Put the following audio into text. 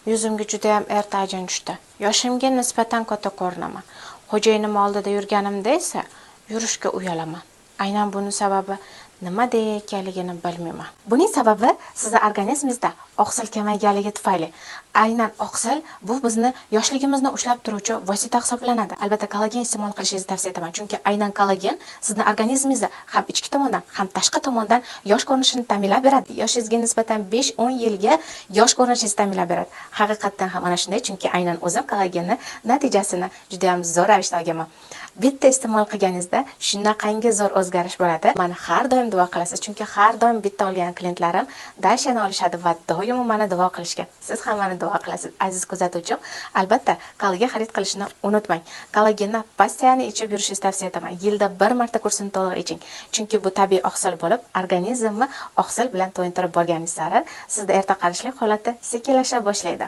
Yuzimga juda ham erta ajin tushdi. Yoshimga nisbatan katta ko'rinaman. Xo'jayinim oldida yurganimda esa yurishga uyalaman. Aynan buni sababi nimada ekanligini bilmayman. Buning sababi sizni organizmingizda oqsil kamayganligi tufayli. Aynan oqsil bu bizni yoshligimizni ushlab turuvchi vosita hisoblanadi. Albatta, kollagen iste'mol qilishingizni tavsiya etaman, chunki aynan kollagen sizni organizmingizda ham ichki tomondan, ham tashqi tomondan yosh ko'rinishini ta'minlab beradi. Yoshingizga nisbatan 5-10 yilga yosh ko'rinishingizni ta'minlab beradi. Haqiqatdan ham ana shunday, chunki aynan o'zim kollagenni natijasini juda ham zo'r ravishda olganman. Bitta iste'mol qilganingizda shunaqangi zo'r o'zgarish bo'ladi. Mani har doim duo qilasiz, chunki har doim bitta olgan klientlarim dashani olishadi va doimo mani duo qilishgan. Siz ham mani duo qilasiz, aziz kuzatuvchim. Albatta, kollagen xarid qilishni unutmang. Kollagenni постоянно ichib yurishingizni tavsiya etaman. Yilda bir marta kursini to'liq iching. Chunki bu tabiiy oqsil bo'lib, organizmni oqsil bilan to'yintirib borganingiz sari sizda erta qarishlik holati sekinlasha boshlaydi.